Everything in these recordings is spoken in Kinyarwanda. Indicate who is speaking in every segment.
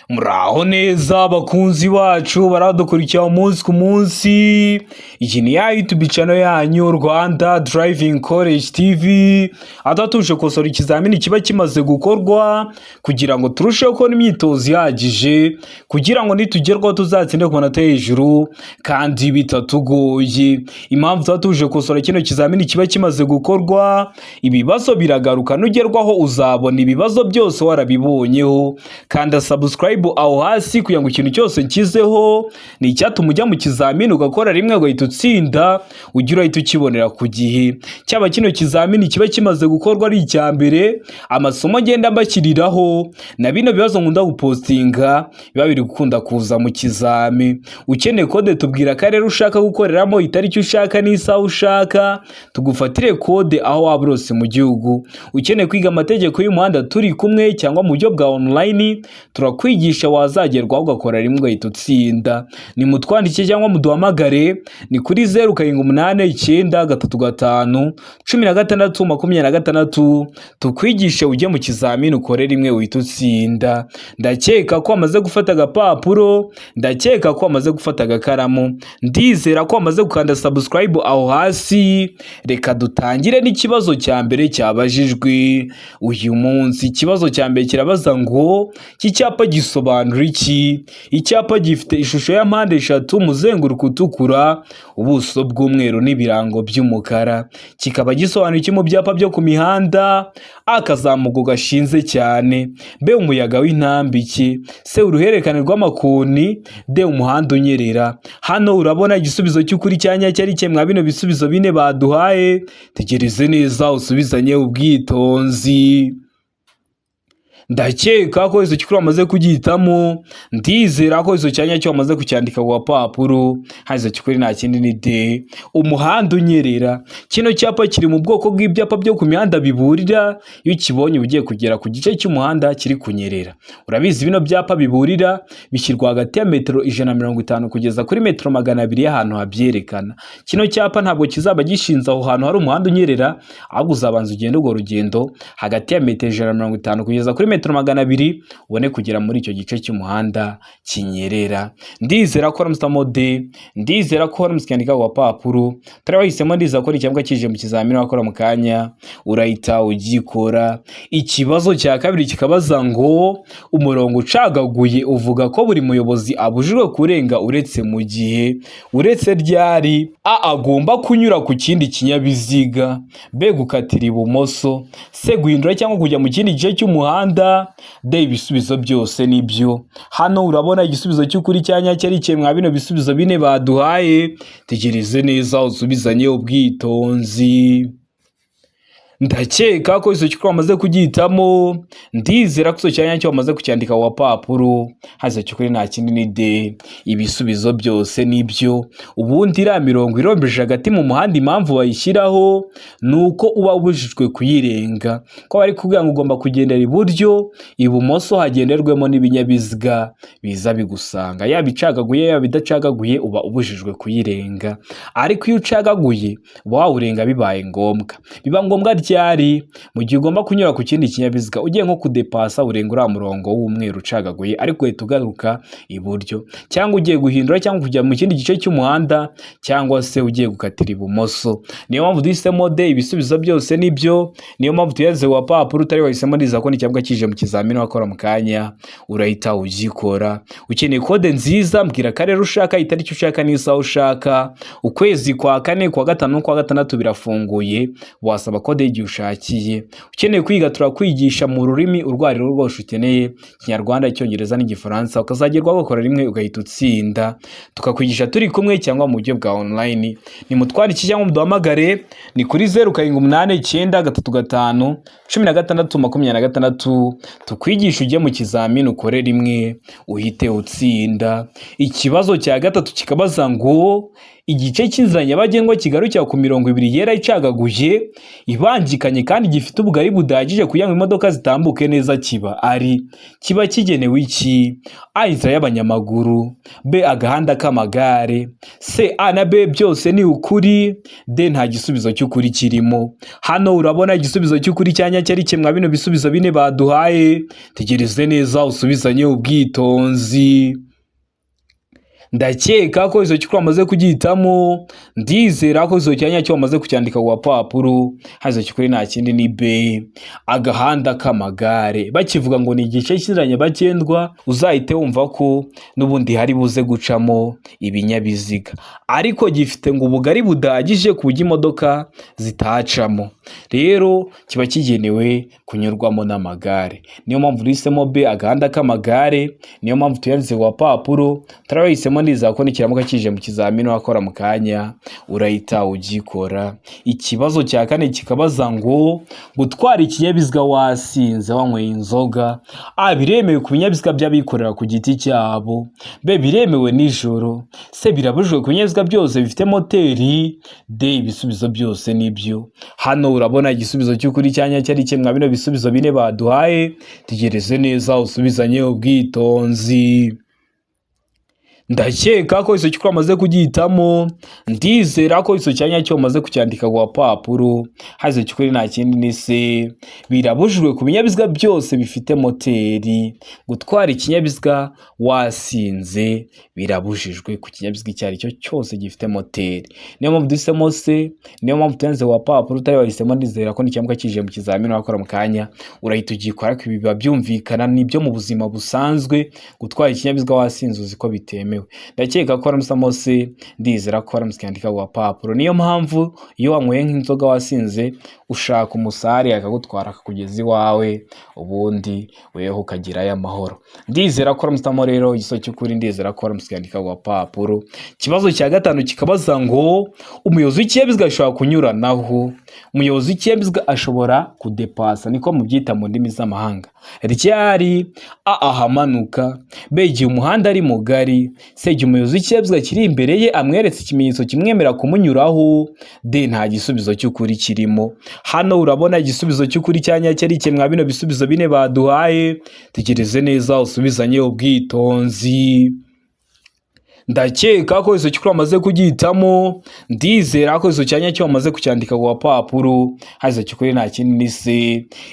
Speaker 1: Muraho neza bakunzi bacu baradukurikira umunsi ku munsi. Iyi ni ya YouTube channel yanyu, Rwanda Driving College TV, aho tuje gukosora ikizamini kiba kimaze gukorwa kugira ngo turusheho kubona imyitozo ihagije, kugira ngo nitugerwaho tuzatsinde ku manota hejuru kandi bitatugoye. Impamvu tuba tuje gukosora kino kizamini kiba kimaze gukorwa, ibibazo biragaruka. Nugerwaho uzabona ibibazo byose warabibonyeho. Kanda subscribe aho hasi kugira ngo ikintu cyose nshyizeho ni icyatuma ujya mu kizamini ugakora rimwe ugahita utsinda, ujye urahita ukibonera ku gihe. Cyaba kino kizamini kiba kimaze gukorwa ari icya mbere, amasomo ngenda mbashyiriraho na bino bibazo nkunda gupostinga biba biri gukunda kuza mu kizami. Ukeneye code, tubwira akarere ushaka gukoreramo, itariki ushaka n'isaha ushaka, tugufatire code aho waba uri hose mu gihugu. Ukeneye kwiga amategeko y'umuhanda turi kumwe cyangwa mu buryo bwa online, turakwigisha, wazagerwaho ugakora rimwe ugahita utsinda. Ni mutwandike cyangwa muduhamagare, ni kuri 0789351626, tukwigishe ujye mu kizamini ukore rimwe uhita utsinda. Ndakeka ko wamaze gufata agapapuro, ndakeka ko wamaze gufata agakaramu, ndizera ko wamaze gukanda subscribe aho hasi. Reka dutangire n'ikibazo cya mbere cyabajijwe uyu munsi. Ikibazo cya mbere kirabaza ngo: iki cyapa gisobanura iki? Icyapa gifite ishusho ya mpande eshatu, umuzenguruko utukura, ubuso bw'umweru n'ibirango by'umukara, kikaba gisobanura iki mu byapa byo ku mihanda? A, akazamuko gashinze cyane; B, umuyaga w'intambike; C, uruhererekane rw'amakoni; D, umuhanda unyerera. Hano urabona igisubizo cy'ukuri cya nyacyo ari mwa bino bisubizo bine baduhaye. Tegereze neza usubizanye ubwitonzi. Ndakeka ko izo cy'ukuri wamaze kugihitamo, ndizera ko izo cyanya cyo wamaze kucyandika ku gapapuro. Hano cy'ukuri nta kindi, ni D, umuhanda unyerera. Kino cyapa kiri mu bwoko bw'ibyapa byo ku mihanda biburira. Iyo ukibonye uba ugiye kugera ku gice cy'umuhanda kiri kunyerera. Urabizi, bino byapa biburira bishyirwa hagati ya metero 150 kugeza kuri metero 200 y'ahantu habyerekana. Kino cyapa ntabwo kizaba gishinze aho hantu hari umuhanda unyerera, ahubwo uzabanza ugende urwo rugendo hagati ya metero 150 kugeza kuri metero 200, ubone kugera muri icyo gice cy'umuhanda kinyerera. Ndizera ko waramutse D, ndizera ko waramutse ukandika ku gapapuro. Utari wahisemo, ndizera ko icyambwa kije mu kizamini wakora mu kanya urahita ugikora. Ikibazo cya kabiri kikabaza ngo: umurongo ucagaguye uvuga ko buri muyobozi abujijwe kurenga uretse mu gihe, uretse ryari? A, agomba kunyura ku kindi kinyabiziga; B, gukatira ibumoso; C, guhindura cyangwa kujya mu kindi gice cy'umuhanda; D, ibisubizo byose nibyo. Hano urabona igisubizo cy'ukuri cya nyacyo ari mwa bino bisubizo bine baduhaye. Tegereze neza usubizanye ubwitonzi. Ndakeka ko izo cy'ukuri wamaze kugihitamo, ndizera ko icyo cyanya cyo wamaze kucyandika ku gapapuro. Haza cy'ukuri nta kindi, ni D, ibisubizo byose nibyo. Ubundi iriya mirongo irombeje hagati mu muhanda, impamvu bayishyiraho ni uko uba ubujijwe kuyirenga, ko bari kubwira ngo ugomba kugendera iburyo, ibumoso hagenderwemo n'ibinyabiziga biza bigusanga, yaba icagaguye yaba idacagaguye, uba ubujijwe kuyirenga. Ariko iyo ucagaguye uba wawurenga bibaye ngombwa. Biba ngombwa ryari? Mu gihe ugomba kunyura ku kindi kinyabiziga, ugiye nko kudepasa, urenga uriya murongo w'umweru ucagaguye, ariko uhita ugaruka iburyo, cyangwa ugiye guhindura cyangwa kujya mu kindi gice cy'umuhanda, cyangwa se ugiye gukatira ibumoso. Niyo mpamvu duhisemo D, ibisubizo byose nibyo. Niyo mpamvu tuyanditse ku gapapuro. Utari wahisemo, ndiza ko icyambwa kije mu kizamini wakora mu kanya urahita ugikora. Ukeneye code nziza, mbwira akarere ushaka, itariki ushaka n'isaha ushaka. Ukwezi kwa kane, kwa gatanu, kwa gatandatu birafunguye, wasaba code y'igihe ushakiye. Ukeneye kwiga, turakwigisha mu rurimi urwo ari rwo rwose ukeneye, Ikinyarwanda, Icyongereza n'Igifaransa, ukazagerwaho ugakora rimwe ugahita utsinda. Tukakwigisha turi kumwe cyangwa mu buryo bwa online. Ni mutwandike cyangwa muduhamagare, ni kuri 0789351626, tukwigisha ujye mu kizamini ukore rimwe uhite utsinda. Ikibazo cya gatatu kikabaza ngo Igice cy'inzira nyabagendwa kigarukira ku mirongo ibiri yera icagaguye, ibangikanye kandi gifite ubugari budahagije kugira ngo imodoka zitambuke neza, kiba kigenewe iki? A, inzira y'abanyamaguru; B, agahanda k'amagare; C, A na B byose ni ukuri; D, nta gisubizo cy'ukuri kirimo. Hano urabona igisubizo cy'ukuri cya nyacyo ari kimwe bino bisubizo bine baduhaye. Tegereze neza usubizanye ubwitonzi. Ndakeka ko izo cy'ukuri wamaze kugihitamo. Ndizera ko izo cyanya cyo wamaze kucyandika ku gapapuro. Hazo cy'ukuri nta kindi ni B, agahanda k'amagare. Bakivuga ngo ni igice cy'inzira nyabagendwa, uzahite wumva ko n'ubundi hari buze gucamo ibinyabiziga, ariko gifite ngo ubugari budahagije ku buryo imodoka zitacamo. Rero kiba kigenewe kunyurwamo n'amagare. Niyo mpamvu duhisemo B, agahanda k'amagare. Niyo mpamvu tuyanditse ku gapapuro. Turabahisemo, ndizera ko nikiramuka kije mu kizamini wakora mu kanya urahita ugikora. Ikibazo cya kane kikabaza ngo: gutwara ikinyabiziga wasinze, wanyweye inzoga, A, biremewe ku binyabiziga by'abikorera ku giti cyabo; B, biremewe nijoro; C, birabujijwe ku binyabiziga byose bifite moteri; D, ibisubizo byose nibyo. Hano urabona igisubizo cy'ukuri cya nyacyo ari kimwe bino bisubizo bine baduhaye. Tegereze neza usubizanye ubwitonzi. Ndakeka ko icyo cy'ukuri wamaze kugihitamo. Ndizera ko icyo cyanya cyo wamaze kucyandika ku gapapuro. Hazo cy'ukuri nta kindi ni C, birabujijwe ku binyabiziga byose bifite moteri. Gutwara ikinyabiziga wasinze birabujijwe ku kinyabiziga icyo ari cyo cyose gifite moteri. Niyo mpamvu duhisemo C, niyo mpamvu tuyanze ku gapapuro. Utari wahisemo, ndizera ko nikiramuka kije mu kizamini wakora mu kanya urahita ugikora. Ariko ibi biba byumvikana, nibyo mu buzima busanzwe. Gutwara ikinyabiziga wasinze uzi ko bitemewe. Ndakeka ko waramusamo C, ndizera ko waramutse yandika ku gapapuro. Niyo mpamvu iyo wanyweye nk'inzoga wasinze, ushaka umusare akagutwara akakugeza iwawe, ubundi weho ukagerayo amahoro. Ndizera ko waramusamo rero igisubizo cy'ukuri. Ndizera ko waramutse yandika ku gapapuro. Ikibazo cya gatanu kikabaza ngo: umuyobozi w'ikinyabiziga ashobora kunyuranaho, umuyobozi w'ikinyabiziga ashobora kudepasa, niko mubyita mu ndimi z'amahanga, ryari? A, ahamanuka; B, igihe umuhanda ari mugari; C, igihe umuyobozi w'ikinyabiziga kiri imbere ye amweretse ikimenyetso kimwemerera kumunyuraho; D, nta gisubizo cy'ukuri kirimo. Hano urabona igisubizo cy'ukuri cya nyacyo ari kimwe bino bisubizo bine baduhaye. Tegereze neza usubizanye ubwitonzi. Ndakeka ko icyo cy'ukuri wamaze kugihitamo. Ndizera ko icyo cyanya cyo wamaze kucyandika ku gapapuro. Haza cy'ukuri nta kindi ni C,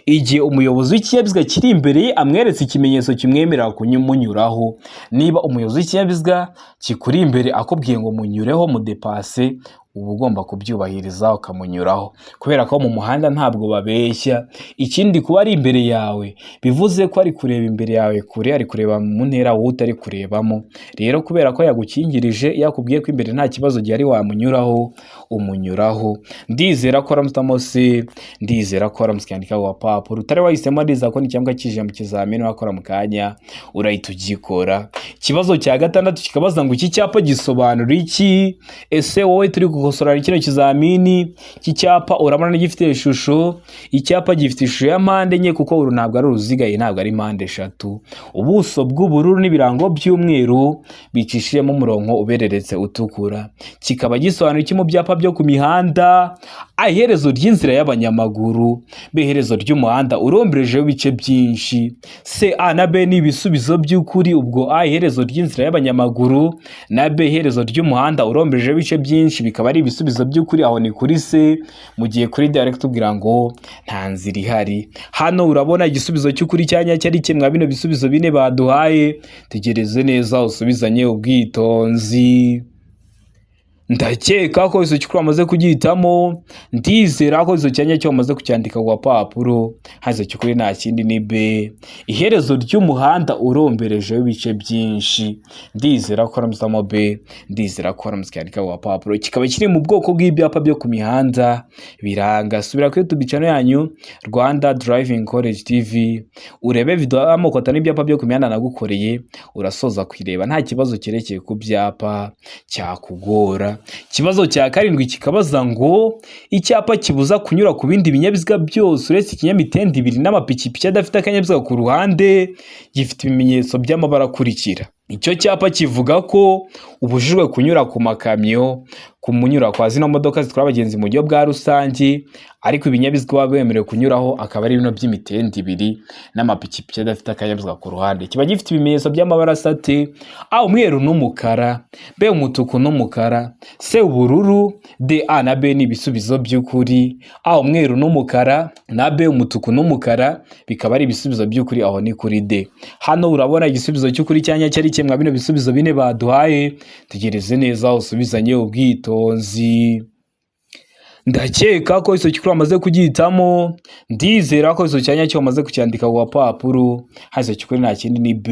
Speaker 1: igihe umuyobozi w'ikinyabiziga kiri imbere ye amweretse ikimenyetso kimwemerera kumunyuraho. Niba umuyobozi w'ikinyabiziga kikuri imbere akubwiye ngo munyureho, mudepase, uba ugomba kubyubahiriza ukamunyuraho, kubera ko mu muhanda ntabwo babeshya. Ikindi, kuba ari imbere yawe bivuze ko ari kureba imbere yawe kure, ari kureba mu ntera wowe utari kurebamo. Rero kubera ko yagukingirije, yakubwiye ko imbere nta kibazo gihari wamunyuraho, umunyuraho. Ndizera ko waramutse C, ndizera ko waramutse ukandika ku gapapuro. Utari wahisemo, ndizera ko n'icyambwa kije mu kizamini wakora mu kanya urahita ugikora. Ikibazo cya gatandatu kikabaza ngo: iki cyapa gisobanura iki? Ese wowe turi gukosora kino kizamini, iki cyapa urabona gifite ishusho? Icyapa gifite ishusho ya mpande enye, kuko uru ntabwo ari uruziga, iyi ntabwo ari mpande eshatu. Ubuso bw'ubururu n'ibirango by'umweru bicishijemo umurongo ubereretse utukura. Kikaba gisobanura iki mu byapa byo ku mihanda? A, iherezo ry'inzira y'abanyamaguru; B, iherezo ry'umuhanda uromberejeho ibice byinshi; C, A na B ni ibisubizo by'ukuri. Ubwo A, iherezo ry'inzira y'abanyamaguru, na B, iherezo ry'umuhanda uromberejeho ibice byinshi, bikaba ari ibisubizo by'ukuri. Aho ni kuri C, mu gihe kuri D ari kutubwira ngo nta nzira ihari. Hano urabona igisubizo cy'ukuri cya nyacyo ari kimwe bino bisubizo bine baduhaye. Tegereze neza usubizanye ubwitonzi. Ndakeka ko icyo cy'ukuri wamaze kugihitamo. Ndizera ko icyo cyanya cyo wamaze kucyandika ku gapapuro. Haza cy'ukuri nta kindi ni B, iherezo ry'umuhanda uromberejeho ibice byinshi. Ndizera ko waramusamo B, ndizera ko waramutse cyandika ku gapapuro. Kikaba kiri mu bwoko bw'ibyapa byo ku mihanda biranga. Subira kuri YouTube channel yanyu Rwanda Driving College TV, urebe video y'amoko atanu y'ibyapa byo ku mihanda nagukoreye. Urasoza kuyireba nta kibazo cyerekeye ku byapa cyakugora. Ikibazo cya karindwi kikabaza ngo: icyapa kibuza kunyura ku bindi binyabiziga byose uretse ikinyamitende ibiri n'amapikipiki adafite akanyabiziga ku ruhande gifite ibimenyetso by'amabara akurikira. Icyo cyapa kivuga ko Ubujijwe kunyura ku makamyo, kumunyura kwa zino modoka zitwara abagenzi mu buryo bwa rusange, ariko ibinyabiziga baba bemerewe kunyuraho akaba ari bino by'imitende ibiri n'amapikipiki adafite akanyabiziga ku ruhande. Kiba gifite ibimenyetso by'amabara asa ate? A umweru n'umukara, B umutuku n'umukara, C ubururu, D A na B ni ibisubizo by'ukuri. A umweru n'umukara na B umutuku n'umukara bikaba ari ibisubizo by'ukuri, aho ni kuri D. Hano urabona igisubizo cy'ukuri cyanya cyari kimwe bino bisubizo bine baduhaye. Tegereze neza usubizanye ubwitonzi. Ndakeka ko icyo cy'ukuri wamaze kugihitamo, ndizera ko icyo cyanya cyo wamaze kucyandika ku gapapuro. Hasi cy'ukuri nta kindi ni B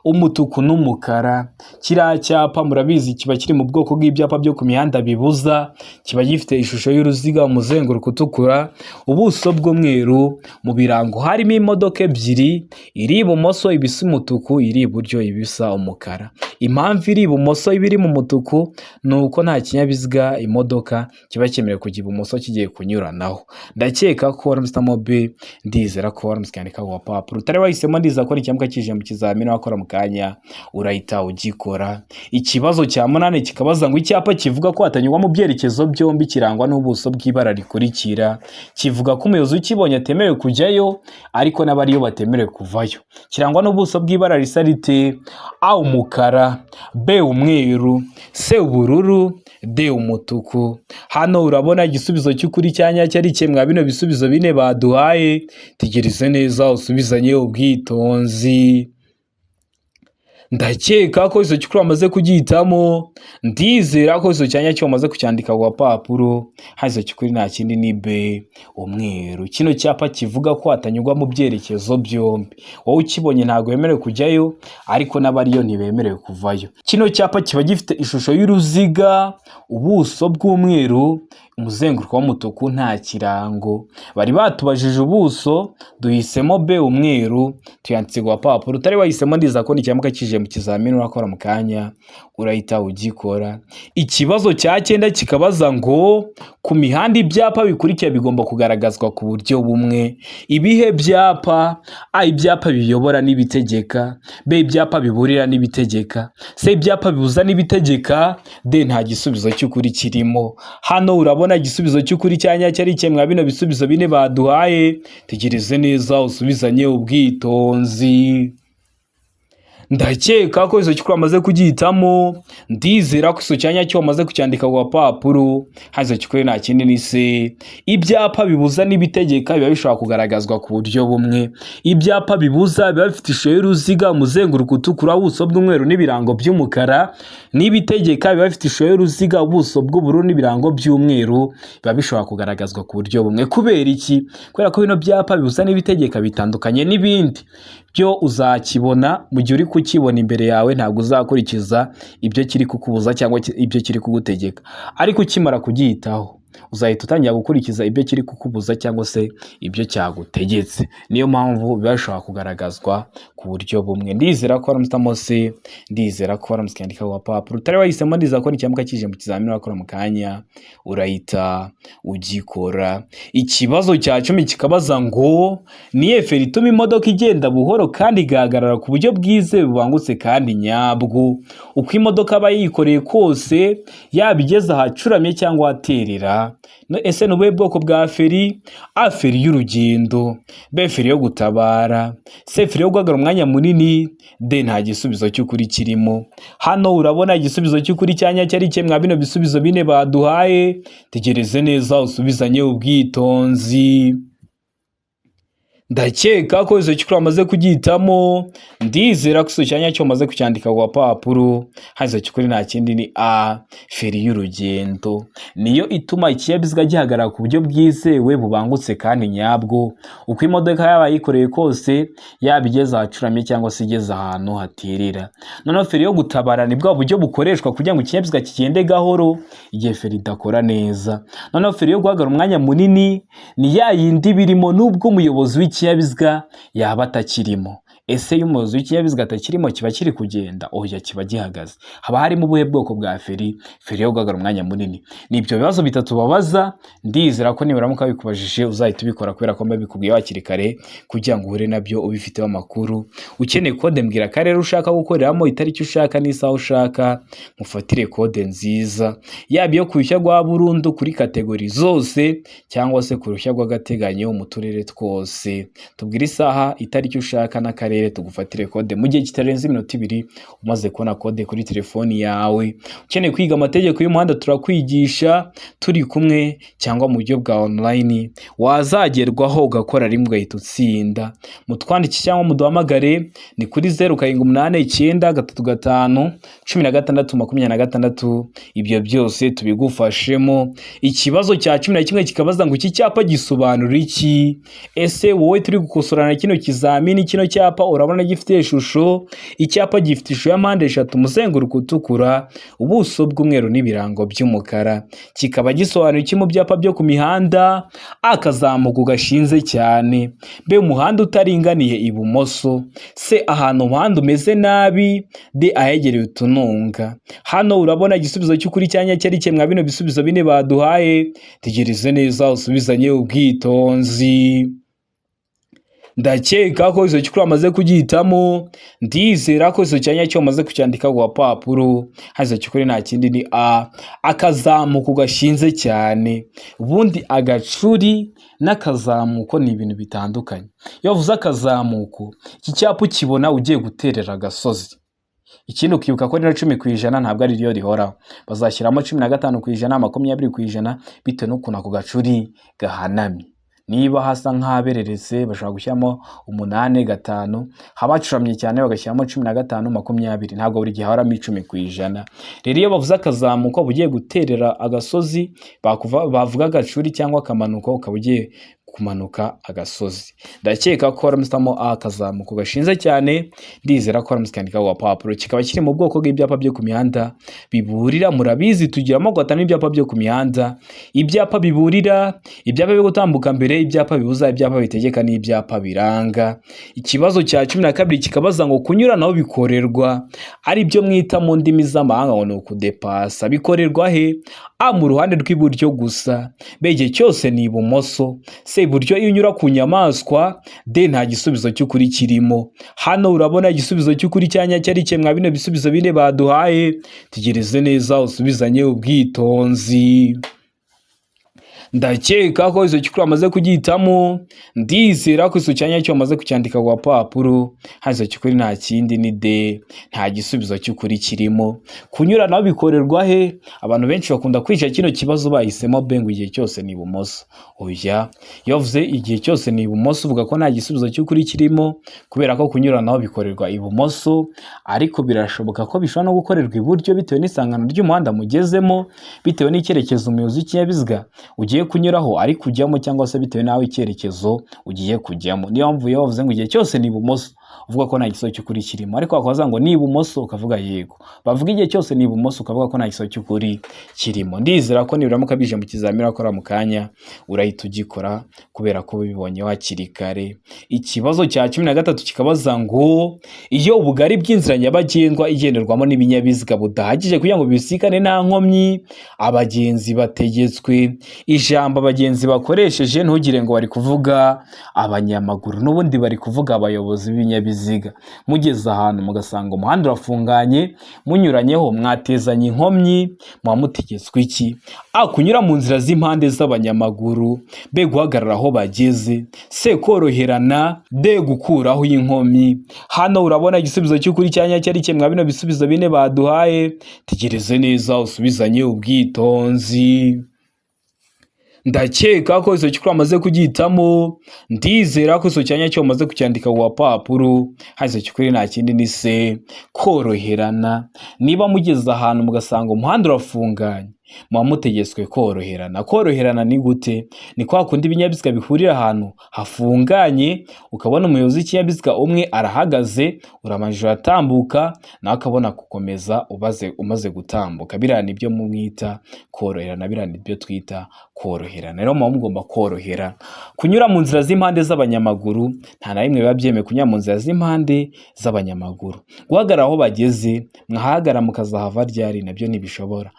Speaker 1: umutuku n'umukara. Kiriya cyapa murabizi kiba kiri mu bwoko bw'ibyapa byo ku mihanda bibuza, kiba gifite ishusho y'uruziga, umuzenguruko utukura, ubuso bw'umweru. Mu birango harimo imodoka ebyiri, iri ibumoso ibisa umutuku, iri iburyo ibisa umukara. Impamvu iri ibumoso iba iri mu mutuku ni uko nta kinyabiziga imodoka kiba cyemerewe kujya ibumoso kigiye kunyuranaho. Ndakeka ko waramutse B, ndizera ko waramutse ukandika ku gapapuro. Utari wahisemo, ndizera ko nicyamuka kije mu kizamini wakora mu kanya urahita ugikora. Ikibazo cya munani kikabaza ngo icyapa kivuga ko hatanyurwa mu byerekezo byombi kirangwa n'ubuso bw'ibara rikurikira. Kivuga ko umuyobozi ukibonye atemerewe kujyayo, ariko n'abariyo batemerewe kuvayo. Kirangwa n'ubuso bw'ibara risa rite? A umukara, B umweru, C ubururu, D umutuku. Hano urabona igisubizo cy'ukuri cya nyacyo ari kimwe bino bisubizo bine baduhaye. Tegereze neza usubizanye ubwitonzi. Ndakeka ko icyo cy'ukuri wamaze kugihitamo, ndizera ko icyo cyanya cyo wamaze kucyandika ku gapapuro. Hasi icyo cy'ukuri nta kindi ni B umweru. Kino cyapa kivuga ko hatanyurwa mu byerekezo byombi, wowe ukibonye ntabwo wemerewe kujyayo, ariko n'abariyo ntibemerewe kuvayo. Kino cyapa kiba gifite ishusho y'uruziga, ubuso bw'umweru, umuzenguruko w'umutuku, nta kirango. Bari batubajije ubuso, duhisemo B umweru, tuyanditse ku gapapuro. Utari wahisemo, ndiza ko nicyamuka kije mu kizamini urakora mu kanya urahita ugikora. Ikibazo cya cyenda kikabaza ngo ku mihanda ibyapa bikurikira bigomba kugaragazwa ku buryo bumwe. Ibihe byapa? A ibyapa biyobora n'ibitegeka, B ibyapa biburira n'ibitegeka, C ibyapa bibuza n'ibitegeka, D nta gisubizo cy'ukuri kirimo. Hano urabona igisubizo cy'ukuri cya nyacyo ari kimwe bino bisubizo bine baduhaye. Tegereze neza usubizanye ubwitonzi. Ndakeka ko icyo cy'ukuri wamaze kugihitamo, ndizera ko icyo cyanya cyo wamaze kucyandika ku gapapuro. Hasi icyo cy'ukuri nta kindi ni C ibyapa bibuza n'ibitegeka biba bishobora kugaragazwa ku buryo bumwe. Ibyapa bibuza biba bifite ishusho y'uruziga, umuzenguruko utukura, ubuso bw'umweru n'ibirango by'umukara, n'ibitegeka biba bifite ishusho y'uruziga, ubuso bw'ubururu n'ibirango by'umweru, biba bishobora kugaragazwa ku buryo bumwe. Kubera iki? Kubera ko bino byapa bibuza n'ibitegeka bitandukanye n'ibindi. Byo uzakibona mu gihe uri kukibona imbere yawe, ntabwo uzakurikiza ibyo kiri kukubuza cyangwa ibyo kiri kugutegeka, ariko ukimara kugihitaho uzahita utangira gukurikiza ibyo kiri kukubuza cyangwa se ibyo cyagutegetse. Niyo mpamvu biba bishobora kugaragazwa ku buryo bumwe. Ndizera ko waramutse C, ndizera ko waramutse ukandika ku gapapuro. Utari wahisemo, ndizera ko nicyamuka kije mu kizamini urakora mu kanya urahita ugikora. Ikibazo cya 10 kikabaza ngo ni feri ituma imodoka igenda buhoro kandi igahagarara ku buryo bwizewe, bubangutse kandi nyabwo, uko imodoka aba yikoreye kose, yaba igeze ahacuramye cyangwa ahaterera. Ese ni ubuhe bwoko bwa feri? A feri y'urugendo, B feri yo gutabara, C feri yo guhagarara umwanya munini, D nta gisubizo cy'ukuri kirimo. Hano urabona igisubizo cy'ukuri cya nyacyo ari kimwe bino bisubizo bine baduhaye. Tegereze neza usubizanye ubwitonzi. Ndakeka ko icyo cy'ukuri wamaze kugihitamo, ndizera ko icyo cyanya cyo wamaze kucyandika ku gapapuro. Hasi icyo cy'ukuri nta kindi ni A feri y'urugendo. Niyo ituma ikinyabiziga gihagarara ku buryo bwizewe, bubangutse kandi nyabwo, uko imodoka yaba yikoreye kose, yaba igeze ahacuramye cyangwa se igeze ahantu haterera. Noneho feri yo gutabara ni bwa buryo bukoreshwa kugira ngo ikinyabiziga kigende gahoro igihe feri idakora neza. Noneho feri yo guhagarara umwanya munini ni ya yindi birimo nubwo umuyobozi w'ikinyabiziga yaba atakirimo. Ese iyo umuyobozi w'ikinyabiziga atakirimo kiba kiri kugenda? Oya, kiba gihagaze. Haba harimo ubuhe bwoko bwa feri? Feri yo guhagarara umwanya munini. Ni ibyo bibazo bitatu babaza. Ndizera ko nibaramuka babikubajije uzahita ubikora, kubera ko mbabikubwiye hakiri kare kugira ngo uhure nabyo ubifiteho amakuru. Ukeneye kode, mbwira akarere ushaka gukoreramo, itariki ushaka n'isaha ushaka, mufatire kode nziza, yaba iyo ku ruhushya rwa burundu kuri kategori zose cyangwa se ku ruhushya rw'agateganyo mu turere twose. Tubwire isaha, itariki ushaka n'akarere, tugufatire kode mu gihe kitarenze iminota 2 umaze kubona kode kuri telefoni yawe. Ukeneye kwiga amategeko y'umuhanda, turakwigisha turi kumwe cyangwa mu buryo bwa online, wazagerwaho ugakora rimwe ugahita utsinda. Mutwandike cyangwa muduhamagare, ni kuri 0789351626. Ibyo byose tubigufashemo. Ikibazo cya 11 kikabaza ngo iki cyapa gisobanura iki? Ese wowe turi gukosorana kino kizamini, kino cyapa urabona gifite ishusho? Icyapa gifite ishusho ya mpande eshatu, umuzenguruko utukura, ubuso bw'umweru n'ibirango by'umukara. Kikaba gisobanura iki mu byapa byo ku mihanda? Akazamuko gashinze cyane, B umuhanda utaringaniye ibumoso, C ahantu umuhanda umeze nabi, D ahegereye utununga. Hano urabona igisubizo cy'ukuri cyanya cyari kimwe bino bisubizo bine baduhaye. Tegereze neza usubizanye ubwitonzi. Ndakeka ko izo cy'ukuri wamaze kugihitamo. Ndizera ko izo cyanya cyo wamaze kucyandika ku gapapuro. Haza cy'ukuri nta kindi ni A, akazamuko gashinze cyane. Ubundi agacuri n'akazamuko ni ibintu bitandukanye. Iyo bavuze akazamuko, iki cyapa ukibona ugiye guterera agasozi. Ikindi ukibuka ko rero 10% ntabwo ari ryo rihoraho, bazashyiramo 15%, 20%, bitewe n'ukuntu ako gacuri gahanamye. Niba hasa nk'ahabereretse bashobora gushyiramo 8, 5, haba hacuramye cyane bagashyiramo 15, 20. Ntabwo buri gihe hahoramo 10%. Rero iyo bavuze akazamuko uba ugiye guterera agasozi, bavuga agacuri cyangwa akamanuko ukaba ugiye kumanuka agasozi. Ndakeka ko waramusitamo A, akazamuko gashinze cyane. Ndizera ko waramusikandika ku gapapuro. Kikaba kiri mu bwoko bw'ibyapa byo ku mihanda biburira. Murabizi tugira amoko atanu y'ibyapa byo ku mihanda: ibyapa biburira, ibyapa byo gutambuka mbere, ibyapa bibuza, ibyapa bitegeka n'ibyapa biranga. Ikibazo cya 12 kikabaza ngo kunyuranaho bikorerwa, ari byo mwita mu ndimi z'amahanga ngo ni ukudepasa, bikorerwa he? A, mu ruhande rw'iburyo gusa, B, igihe cyose ni ibumoso, C, iburyo iyo unyura ku nyamaswa, D, nta gisubizo cy'ukuri kirimo. Hano urabona igisubizo cy'ukuri cyanya cyari kimwe bino bisubizo bine baduhaye. Tegereze neza usubizanye ubwitonzi. Ndakeka ko izo cy'ukuri wamaze kugihitamo. Ndizera ko izo cyanya cyo wamaze kucyandika ku gapapuro. Haza cy'ukuri nta kindi ni D, nta gisubizo cy'ukuri kirimo. Kunyuranaho bikorerwa he? Abantu benshi bakunda kwica kino kibazo bahisemo B, ngo igihe cyose ni ibumoso. Oya, iyo bavuze igihe cyose ni ibumoso uvuga ko nta gisubizo cy'ukuri kirimo, kubera ko kunyuranaho bikorerwa ibumoso, ariko birashoboka ko bishobora no gukorerwa iburyo bitewe n'isangano ry'umuhanda mugezemo, bitewe n'icyerekezo umuyobozi w'ikinyabiziga ugiye kunyuraho ari kujyamo, cyangwa se bitewe n'aho icyerekezo ugiye kujyamo. Niyo mpamvu iyo bavuze ngo igihe cyose ni ibumoso uvuga ko nta gisubizo cy'ukuri kirimo, ariko bakavuga ngo ni ibumoso ukavuga yego, bavuga igihe cyose ni ibumoso ukavuga ko nta gisubizo cy'ukuri kirimo. Ndizera ko nibiramuka bije mu kizamini wakora mu kanya urahita ugikora, kubera ko ubibonye hakiri kare. Ikibazo cya 13 kikabaza ngo iyo ubugari bw'inzira nyabagendwa igenderwamo n'ibinyabiziga budahagije kugira ngo bisikane nta nkomyi, abagenzi bategetswe. Ijambo abagenzi bakoresheje, ntugire ngo bari kuvuga abanyamaguru, n'ubundi bari kuvuga abayobozi b'ibinyabiziga. Mugeze ahantu mugasanga umuhanda urafunganye, munyuranyeho mwatezanye inkomyi, muba mutegetswe iki? A, kunyura mu nzira z'impande z'abanyamaguru, B, guhagarara aho bageze, C, koroherana, D, gukuraho inkomyi. Hano urabona igisubizo cy'ukuri cyanya cyari kimwe bino bisubizo bine baduhaye. Tegereze neza usubizanye ubwitonzi. Ndakeka ko izo cy'ukuri wamaze kugihitamo. Ndizera ko izo cyanya cyo wamaze kucyandika ku gapapuro. Haza cy'ukuri nta kindi ni C, koroherana. Niba mugeze ahantu mugasanga umuhanda urafunganye Muba mutegetswe koroherana. Koroherana ni gute? Ni kwa kundi ibinyabiziga bihurira ahantu hafunganye, ukabona umuyobozi w'ikinyabiziga umwe arahagaze, uramanje uratambuka, nawe akabona gukomeza umaze gutambuka. Biriya nibyo mwita koroherana, biriya nibyo twita koroherana. Rero muba mugomba korohera. Kunyura mu nzira z'impande z'abanyamaguru, nta na rimwe biba byemewe kunyura mu nzira z'impande z'abanyamaguru. Guhagarara aho bageze, mwahagarara mukazahava ryari, nabyo ntibishobora.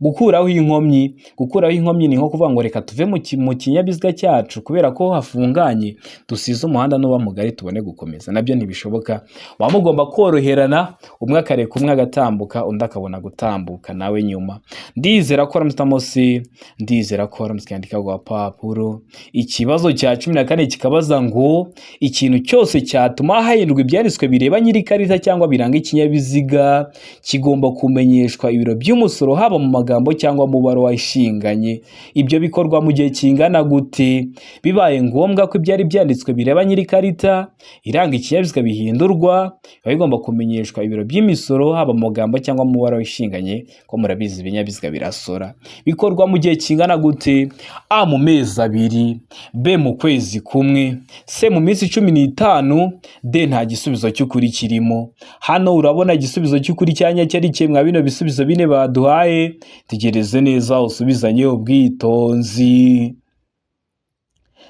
Speaker 1: Gukuraho inkomyi, gukuraho inkomyi ni nko kuvuga ngo reka tuve mu kinyabiziga cyacu kubera ko hafunganye, dusize umuhanda nuba mugari tubone gukomeza, nabyo ntibishoboka. Muba mugomba koroherana, umwe akareka umwe agatambuka, undi akabona gutambuka nawe nyuma. Ndizera ko waramutse C, ndizera ko waramutse yandika ku gapapuro. Ikibazo cya 14 kikabaza ngo ikintu cyose cyatuma hahindurwa ibyanditswe bireba nyiri ikarita cyangwa biranga ikinyabiziga kigomba kumenyeshwa ibiro by'umusoro, haba mu magambo cyangwa mu baruwa ishinganye. Ibyo bikorwa mu gihe kingana gute? Bibaye ngombwa ko ibyari byanditswe bireba nyiri ikarita iranga ikinyabiziga bihindurwa, biba bigomba kumenyeshwa ibiro by'imisoro haba mu magambo cyangwa mu baruwa ishinganye, ko murabizi ibinyabiziga birasora. Bikorwa mu gihe kingana gute? A mu mezi 2, B mu kwezi kumwe, C mu minsi 15, D nta gisubizo cy'ukuri kirimo. Hano urabona igisubizo cy'ukuri cya nyacyo ari kimwe mwa bino bisubizo bine baduhaye. Tegereze neza usubizanye ubwitonzi.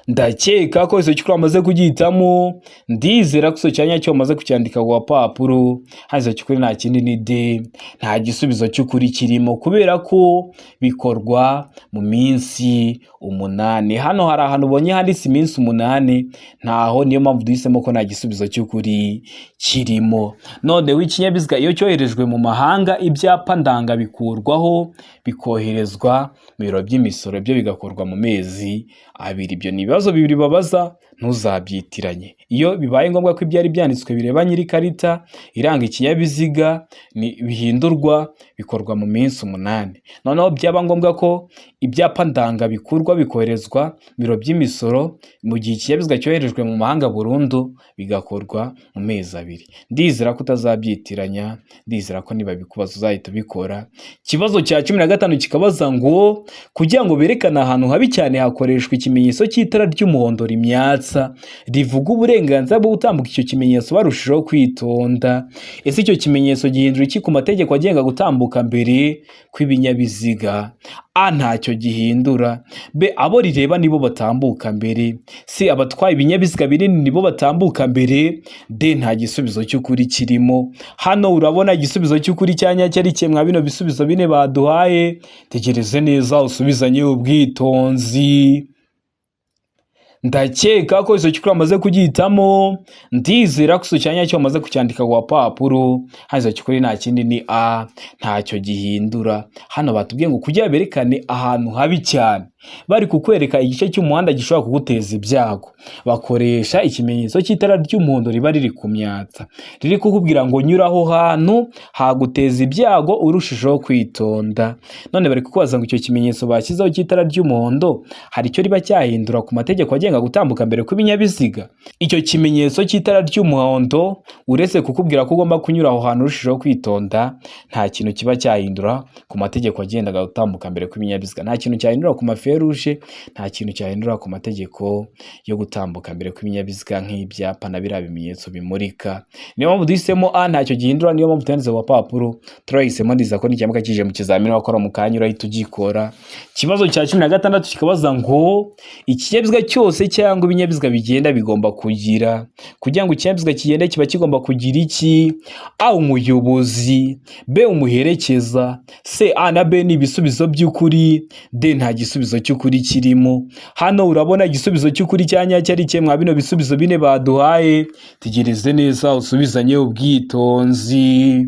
Speaker 1: Ndakeka ko icyo cy'ukuri wamaze kugihitamo, ndizera ko icyo cya nyacyo wamaze kucyandika ku gapapuro. Hano icyo cy'ukuri nta kindi ni D, nta gisubizo cy'ukuri kirimo kubera ko bikorwa mu minsi 8. Hano hari ahantu ubonye handitse iminsi 8, ntaho, niyo mpamvu duhisemo ko nta gisubizo cy'ukuri kirimo. Noneho ikinyabiziga iyo cyoherejwe mu mahanga, ibyapa ndanga bikurwaho bikoherezwa mu biro by'imisoro, ibyo bigakorwa mu mezi 2. Ibyo ni ibibazo bibiri babaza, ntuzabyitiranye. Iyo bibaye ngombwa ko ibyari byanditswe bireba nyiri ikarita iranga ikinyabiziga bihindurwa, bikorwa mu minsi 8. Noneho byaba ngombwa ko ibyapa ndanga bikurwa bikoherezwa mu biro by'imisoro mu gihe ikinyabiziga cyoherejwe mu mahanga burundu, bigakorwa mu mezi 2. Ndizera ko utazabyitiranya, ndizera ko niba bikubaza uzahita ubikora. Ikibazo cya 15 kikabaza ngo kugira ngo berekane ahantu habi cyane hakoreshwa ikimenyetso cy'itara ry'umuhondo rimyatsa rivuga uburenganzira bwo gutambuka, icyo kimenyetso barushijeho kwitonda. Ese icyo kimenyetso gihindura iki ku mategeko agenga gutambuka mbere kw'ibinyabiziga? A ntacyo gihindura, B abo rireba nibo batambuka mbere, C abatwaye ibinyabiziga binini nibo batambuka mbere, D nta gisubizo cy'ukuri kirimo. Hano urabona igisubizo cy'ukuri cya nyacyo ari kimwe mwa bino bisubizo bine baduhaye. Tegereze neza usubizanye ubwitonzi. Ndakeka ko icyo cy'ukuri wamaze kugihitamo, ndizera ko icyo cya nyacyo wamaze kucyandika ku gapapuro. Hano icyo cy'ukuri nta kindi ni A, ntacyo gihindura. Hano batubwiye ngo kugira berekane ahantu habi cyane, bari kukwereka igice cy'umuhanda gishobora kuguteza ibyago, bakoresha ikimenyetso cy'itara ry'umuhondo riba riri kumyatsa, riri kukubwira ngo nyura aho hantu haguteza ibyago urushijeho kwitonda. None bari kukubaza ngo icyo kimenyetso bashyizeho cy'itara ry'umuhondo hari icyo riba cyahindura ku mategeko agenga gutambuka mbere kw'ibinyabiziga? Icyo kimenyetso cy'itara ry'umuhondo, uretse kukubwira ko ugomba kunyura aho hantu urushijeho kwitonda, nta kintu kiba cyahindura ku mategeko agendaga gutambuka mbere kw'ibinyabiziga. Nta kintu cyahindura ku maferuje, nta kintu cyahindura ku mategeko yo gutambuka mbere kw'ibinyabiziga nk'ibyapa na biriya bimenyetso bimurika. Niyo mpamvu duhisemo A, ntacyo gihindura, niyo mpamvu tuyanditse ku gapapuro. Turahisemo, ndiza ko nikiramuka kije mu kizamini wakora mu kanya urahita ugikora. Ikibazo cya 16 kikabaza ngo ikinyabiziga cyose cyangwa ibinyabiziga bigenda bigomba kugira, kugira ngo ikinyabiziga kigende kiba kigomba kugira iki? A umuyobozi, B umuherekeza, C A na B ni ibisubizo by'ukuri, D nta gisubizo cy'ukuri kirimo. Hano urabona igisubizo cy'ukuri cya nyacyo ari kimwe mwa bino bisubizo bine baduhaye. Tegereze neza usubizanye ubwitonzi.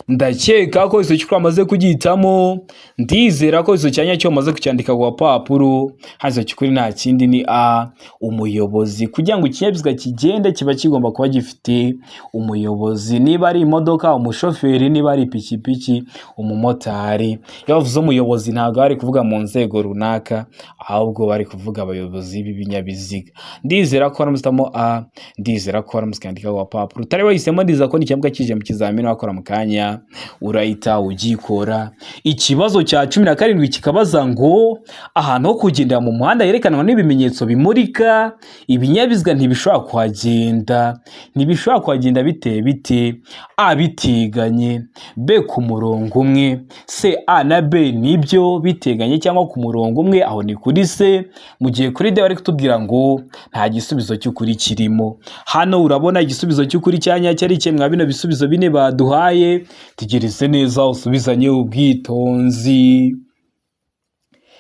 Speaker 1: Ndakeka ko icyo cy'ukuri wamaze kugihitamo, ndizera ko icyo cya nyacyo wamaze kucyandika ku gapapuro. Hano icyo cy'ukuri nta kindi ni A umuyobozi. Kugira ngo ikinyabiziga kigende kiba kigomba kuba gifite umuyobozi, niba ari imodoka umushoferi, niba ari ipikipiki umumotari. Iyo bavuze umuyobozi ntabwo bari kuvuga mu nzego runaka, ahubwo bari kuvuga abayobozi b'ibinyabiziga. Ndizera ko waramutse A, ndizera ko waramutse ukandika ku gapapuro. Utari wahisemo, ndizera ko nikiramuka kije mu kizamini wakora mu kanya kanya urahita ugikora. Ikibazo cya 17 kikabaza ngo ahantu ho kugendera mu muhanda herekanwa n'ibimenyetso bimurika, ibinyabiziga ntibishobora kuhagenda. Ntibishobora kuhagenda biteye bite? A, biteganye; B, ku murongo umwe; C, A na B nibyo, biteganye cyangwa ku murongo umwe, aho ni kuri C. Mu gihe kuri D bari kutubwira ngo nta gisubizo cy'ukuri kirimo. Hano urabona igisubizo cy'ukuri cya nyacyo ari kimwe mwa bino bisubizo bine baduhaye. Tegereze neza usubizanye ubwitonzi.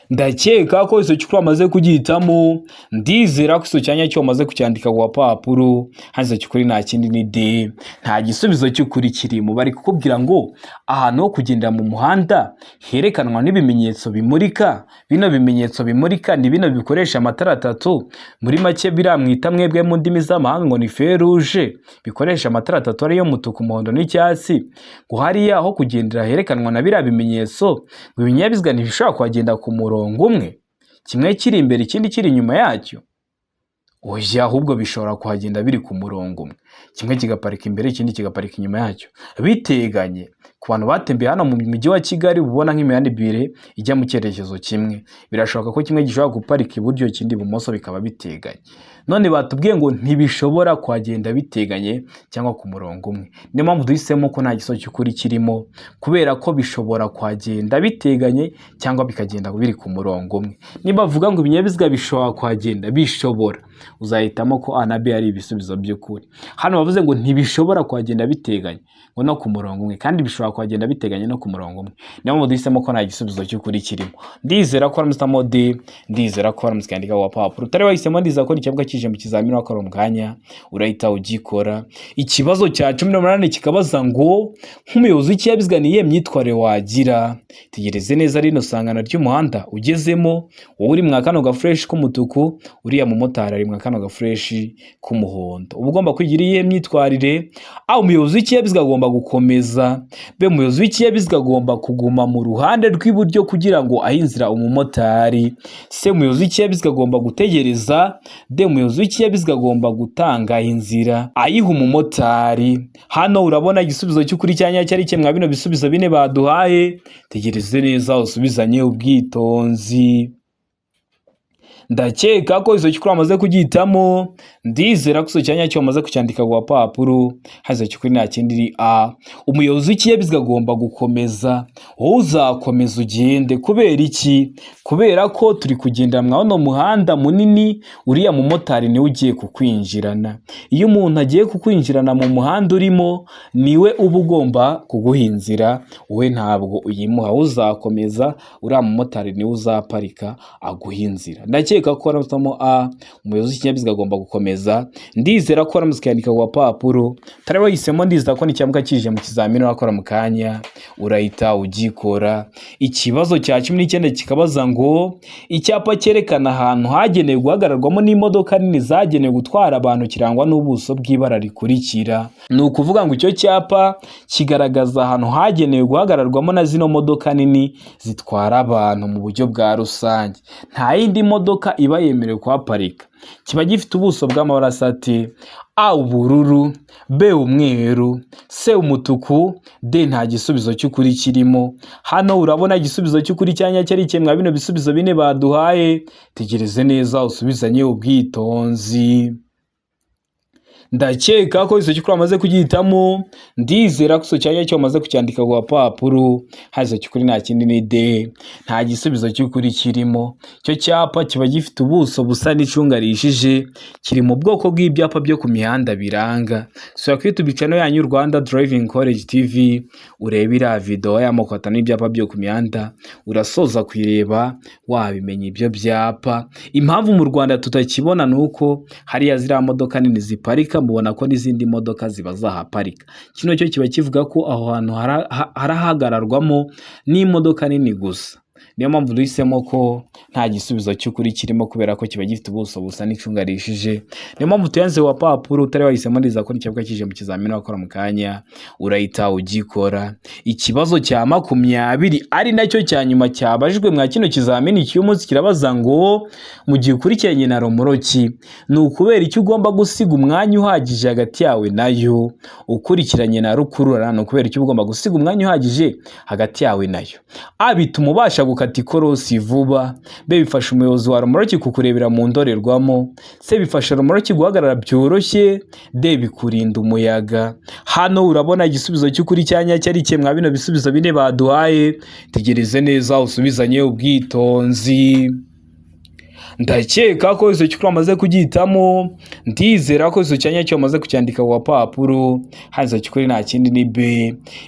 Speaker 1: Ndakeka ko icyo cy'ukuri wamaze kugihitamo. Ndizera ko icyo cyanya cyo wamaze kucyandika ku gapapuro. Hano icyo cy'ukuri nta kindi ni D, nta gisubizo cy'ukuri kirimo. Bari kukubwira ngo ahantu ho kugendera mu muhanda herekanwa n'ibimenyetso bimurika. Bino bimenyetso bimurika ni bino bikoresha amatara atatu, muri make biramwita mwebwe mu ndimi z'amahanga ngo ni feu rouge, bikoresha amatara atatu ariyo mutuku, umuhondo n'icyatsi. Ngo hariya aho kugendera herekanwa na biriya bimenyetso, ngo ibinyabiziga ntibishobora kuhagenda ku murongo umwe, kimwe kiri imbere ikindi kiri inyuma yacyo. Oya, ahubwo bishobora kuhagenda biri ku murongo umwe, kimwe kigaparika imbere ikindi kigaparika inyuma yacyo biteganye. Ku bantu batembeye hano mu mujyi wa Kigali, uba ubona nk'imihanda ibiri ijya mu cyerekezo kimwe, birashoboka ko kimwe gishobora guparika iburyo ikindi ibumoso, bikaba biteganye. None batubwiye ngo ntibishobora kuhagenda biteganye cyangwa ku murongo umwe. Niyo mpamvu duhisemo ko nta gisubizo cy'ukuri kirimo, kubera ko bishobora kuhagenda biteganye cyangwa bikagenda biri ku murongo umwe. Niba bavuga ngo ibinyabiziga bishobora kuhagenda, bishobora, uzahitamo ko A na B ari ibisubizo by'ukuri. Hano bavuze ngo ntibishobora kuhagenda biteganye ngo no ku murongo umwe, kandi bishobora kuhagenda biteganye no ku murongo umwe. Niyo mpamvu duhisemo ko nta gisubizo cy'ukuri kirimo. Ndizera ko waramutse D, ndizera ko waramutse ukandika ku gapapuro. Utari wahisemo, ndizera ko ikibuga kije mu kizamini wakora mu kanya urahita ugikora. Ikibazo cya 18 kikabaza ngo nk'umuyobozi w'ikinyabiziga ni iyihe myitwarire wagira? Tegereze neza rino sangano ry'umuhanda ugezemo, wowe uri mwa kano gaflèche k'umutuku, uriya mumotari ari mwa kano gaflèche k'umuhondo. Uba ugomba kugira iyihe myitwarire? A, umuyobozi w'ikinyabiziga agomba gukomeza; B, umuyobozi w'ikinyabiziga agomba kuguma mu ruhande rw'iburyo kugira ngo ahe inzira umumotari; C, umuyobozi w'ikinyabiziga agomba gutegereza; D, umuyobozi w'ikinyabiziga agomba gutanga inzira ayiha umumotari. Hano urabona igisubizo cy'ukuri cya nyacyo ari kimwe mwa bino bisubizo bine baduhaye. Tegereze neza usubizanye ubwitonzi. Ndakeka ko icyo cy'ukuri wamaze kugihitamo. Ndizera ko icyo cyanya cyo wamaze kucyandika ku gapapuro. Hano icyo cy'ukuri nta kindi ni A, umuyobozi w'ikinyabiziga agomba gukomeza. Wowe uzakomeza ugende. Kubera iki? Kubera ko turi kugendera mwa uno muhanda munini, uriya mumotari niwe ugiye kukwinjirana. Iyo umuntu agiye kukwinjirana mu muhanda urimo, niwe uba ugomba kuguha inzira, wowe ntabwo uyimuha. Uzakomeza, uriya mumotari niwe uzaparika aguha inzira. Ndakeka ko waramutse A, umuyobozi w'ikinyabiziga agomba gukomeza. Ndizera ko waramutse ukandika ku gapapuro. Utari wahisemo, ndizera ko nicyamuka kije mu kizamini wakora mu kanya urahita ugikora. Ikibazo cya 19 kikabaza ngo icyapa cyerekana ahantu hagenewe guhagararwamo n'imodoka nini zagenewe gutwara abantu kirangwa n'ubuso bw'ibara rikurikira. Ni ukuvuga ngo icyo cyapa kigaragaza ahantu hagenewe guhagararwamo na zino modoka nini zitwara abantu mu buryo bwa rusange, nta yindi modoka iba yemerewe kuhaparika. Kiba gifite ubuso bw'amabara ati: A, ubururu; B, umweru; C, umutuku; D, nta gisubizo cy'ukuri kirimo. Hano urabona igisubizo cy'ukuri cya nyacyo ari kimwe mwa bino bisubizo bine baduhaye. Tegereze neza usubizanye ubwitonzi. Ndakeka ko icyo cy'ukuri wamaze kugihitamo. Ndizera ko icyo cyanya cyo wamaze kucyandika ku gapapuro. Hano icyo cy'ukuri nta kindi ni D, nta gisubizo cy'ukuri kirimo. Icyo cyapa kiba gifite ubuso busa n'icunga rihishije, kiri mu bwoko bw'ibyapa byo ku mihanda biranga. Sura kuri YouTube channel yanyu Rwanda Driving College TV, urebe iriya video y'amoko atanu y'ibyapa byo ku mihanda. Urasoza kuyireba wabimenya ibyo byapa. Impamvu mu Rwanda tutakibona ni uko hariya ziriya modoka nini ziparika, mubona ko n'izindi modoka ziba zahaparika. Kino cyo kiba kivuga ko aho hantu harahagararwamo n'imodoka nini gusa. Niyo mpamvu duhisemo ko nta gisubizo cy'ukuri kirimo, kubera ko kiba gifite ubuso busa n'icunga rihishije. Niyo mpamvu tuyanze wa papuro utari wahisemo neza ko n'icyabwa kije mu kizamini wakora mu kanya urahita ugikora. Ikibazo cya 20 ari nacyo cya nyuma cyabajijwe mwa kino kizamini cy'uyu munsi kirabaza ngo: mu gihe ukurikiranye na romoroki, ni ukubera icyo ugomba gusiga umwanya uhagije hagati yawe nayo? Ukurikiranye na rukururana, ni ukubera icyo ugomba gusiga umwanya uhagije hagati yawe nayo? A, bituma ubasha gukata ikorosi vuba. B, bifasha umuyobozi wa romoroki kukurebera mu ndorerwamo. C, bifasha romoroki guhagarara byoroshye. D, bikurinda umuyaga. Hano urabona igisubizo cy'ukuri cya nyacyo ari kimwe mwa bino bisubizo bine baduhaye. Tegereze neza usubizanye ubwitonzi. Ndakeka ko icyo cy'ukuri wamaze kugihitamo. Ndizera ko icyo cyanya cyo wamaze kucyandika ku gapapuro. Hano icyo cy'ukuri nta kindi ni B,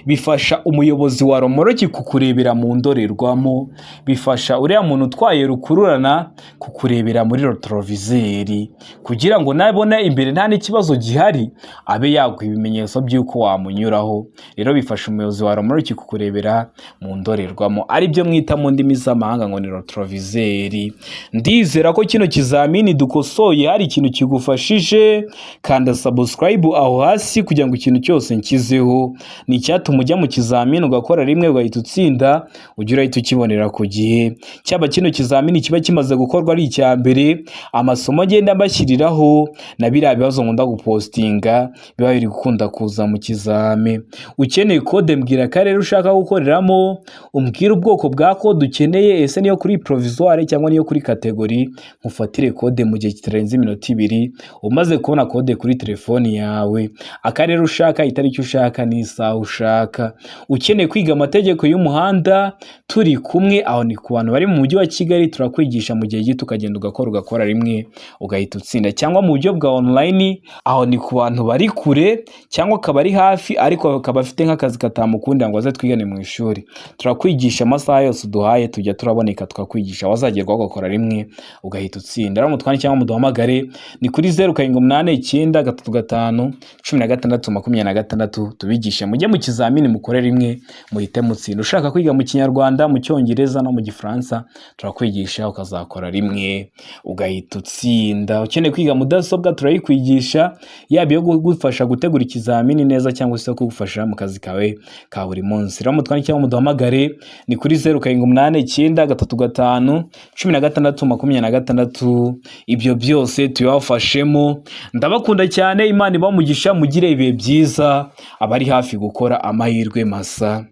Speaker 1: bifasha umuyobozi wa romoroki kukurebera mu ndorerwamo. Bifasha uriya muntu utwaye rukururana kukurebera muri rétroviseur, kugira ngo nabona imbere nta n'ikibazo gihari abe yaguha ibimenyetso by'uko wamunyuraho. Rero bifasha umuyobozi wa romoroki kukurebera mu ndorerwamo, aribyo mwita mu ndimi z'amahanga ngo ni rétroviseur. Ndizera ko kino kizamini dukosoye hari ikintu kigufashije. Kanda subscribe aho hasi kugira ngo ikintu cyose nkizeho ni icyatuma ujya mu kizamini ugakora rimwe ugahita utsinda, ujye urahita ukibonera ku gihe. Cyaba kino kizamini kiba kimaze gukorwa ari icya mbere, amasomo agenda mbashyiriraho na biriya bibazo nkunda gupostinga biba biri gukunda kuza mu kizami. Ukeneye code, mbwira akarere ushaka gukoreramo, umbwire ubwoko bwa code ukeneye, ese niyo kuri provisoire cyangwa niyo kuri catégorie, nkufatire code mu gihe kitarenze iminota 2 umaze kubona code kuri telefoni yawe, akarere ushaka, itariki ushaka n'isaha ushaka. Ukeneye kwiga amategeko y'umuhanda turi kumwe, aho ni ku bantu bari mu mujyi wa Kigali, turakwigisha mu gihe gito ukagenda ugakora, ugakora rimwe ugahita utsinda, cyangwa mu buryo bwa online, aho ni ku bantu bari kure cyangwa akaba ari hafi ariko akaba afite nk'akazi katamukundira ngo aze twigane mu ishuri. Turakwigisha amasaha yose uduhaye, tujya turaboneka tukakwigisha, wazagerwaho ugakora rimwe ugahita utsinda. Rero mutwandikire cyangwa muduhamagare ni kuri 0789351626, tubigishe mujye mu kizamini mukore rimwe muhite mutsinda. Ushaka kwiga mu Kinyarwanda, mu Cyongereza no mu Gifaransa, turakwigisha ukazakora rimwe ugahita utsinda. Ukeneye kwiga mudasobwa, turayikwigisha, yaba iyo kugufasha gutegura ikizamini neza cyangwa se kugufasha mu kazi kawe ka buri munsi. Rero mutwandikire cyangwa muduhamagare ni kuri 0789351626, ibyo byose tubibafashemo. Ndabakunda cyane, Imana ibamugisha, mugire ibihe byiza, abari hafi gukora amahirwe masa.